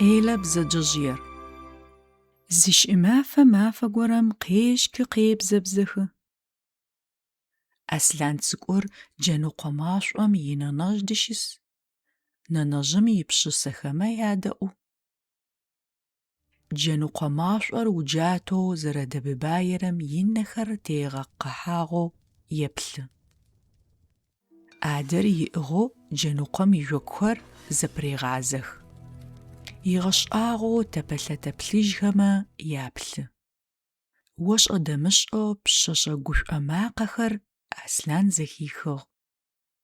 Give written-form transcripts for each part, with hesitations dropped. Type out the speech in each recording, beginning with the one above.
Элэ бзэджэжъыер. Зы кӏымафэ мафэ горэм къещхы къебзэбзэхы. Аслъан цӏыкӏур джэныкъо машӏом инэнэжъ дыщыс. Нэнэжъым ипшысэхэмэ ядэӏу. Джэныкъо машӏор уджатэу зэрэдэбыбаерэм инэхэр тегъэкъыхьагъэу еплъы. ӏадэр иӏыгъэу джэныкъом ижъокухэр зэпырегъазэх. Игъэшӏагъоу тэпэлъэтэ плъыжьхэмэ яплъы. Ошӏэ-дэмышӏэу пшъэшъэ гушӏо макъэхэр Аслъан зэхихыгъ.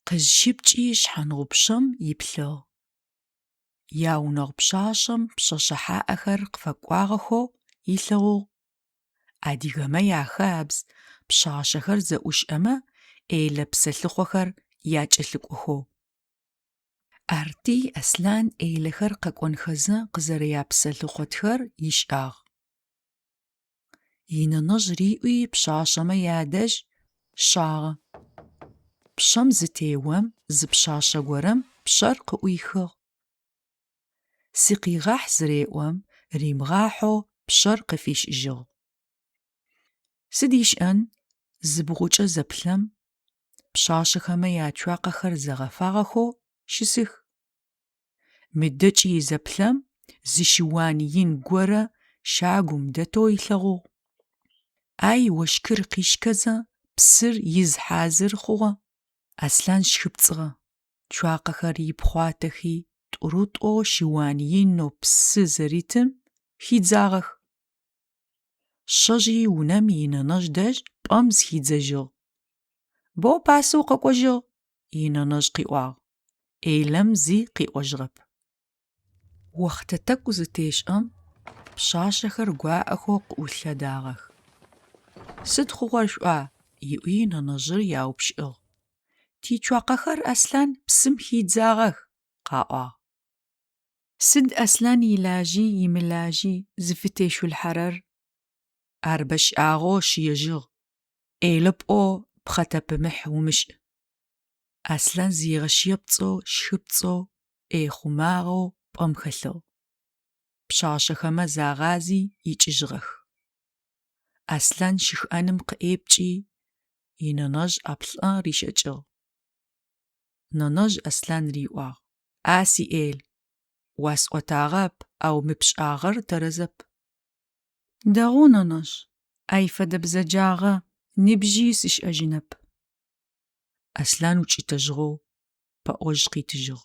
Къызщыпкӏи шъхьангъупчъэм иплъыгъ. Ягъунэгъу пшъашъэм пшъэшъэ хьаӏэхэр къыфэкӏуагъэхэу ылъэгъугъ. Адыгэмэ яхабз пшъашъэхэр зэӏущыӏэмэ ӏелэ псэлъыхъохэр якӏэлъыкӏохэу. Арти Аслъан ӏелэхэр къэкӏонхэзэ къызэрэяпсэлъыхъотхэр ишӏагъ. Инэнэжъ риӏуи пшъашъэмэ ядэжь щагъэ. Пчъэм зытеом зы пшъашъэ горэм пчъэр къыӏуихыгъ. Сыкъигъахь зыреӏом, римыгъахьэу пчъэр къыфишӏыжьыгъ. Сыд ишӏэн, зыбгъукӏэ зэплъэм, пшъашъэхэмэ яцуакъэхэр зэгъэфагъэхэу щысых. Мыдэкӏи зэплъэм, зы щыуан ин горэ щагум дэтэу ылъэгъугъ. Ай ощхыр къещхэзэ, псыр из хьазыр хъугъэ. Аслъан щхыпцӏыгъэ, цуакъэхэр ипхъуатэхи, тӏурытӏоу щыуан инэу псы зэритым хидзагъэх. Щэжьи унэм инэнэжъ дэжь пӏэм зыхидзэжьыгъ. Боу пасэу къэкӏожьыгъ, инэнэжъ къыӏуагъ. Элэм зи къыӏожьыгъэп. Охътэ тӏэкӏу зытешӏэм, пшъашъэхэр гуаӏэхэу къыӏулъэдагъэх. Сыд хъугъэр шъуӏуа? ыӏуи нэнэжъыр яупчӏыгъ. Тицуакъэхэр Аслъан псым хидзагъэх, къаӏуагъ. Сыд Аслъан илажьи имылажьи зыфытешъулъхьэрэр? Ар бэшӏагъэу чъыежьыгъ. Элэ пӏоу пхъэтэпэмыхь умышӏ. Аслъан зигъэщыепцӏэу щхыпцӏэу, ӏей хъумагъэу пӏэм хэлъыгъ. Пшъашъэхэмэ загъази икӏыжьыгъэх. Аслъан щыхӏэным къыӏепкӏи, инэнэжъ ӏаплӏэ рищэкӏыгъ. Нэнэжъ Аслъан риӏуагъ: А си Эл, уасӏотагъэп, ау мы пшӏагъэр тэрэзэп. Дэгъу, нэнэжъ, ай фэдэ бзэджагъэ нибжьи сшӏэжьынэп. Аслъан укӏытэжьыгъэу пэӏожъ къитыжьыгъ.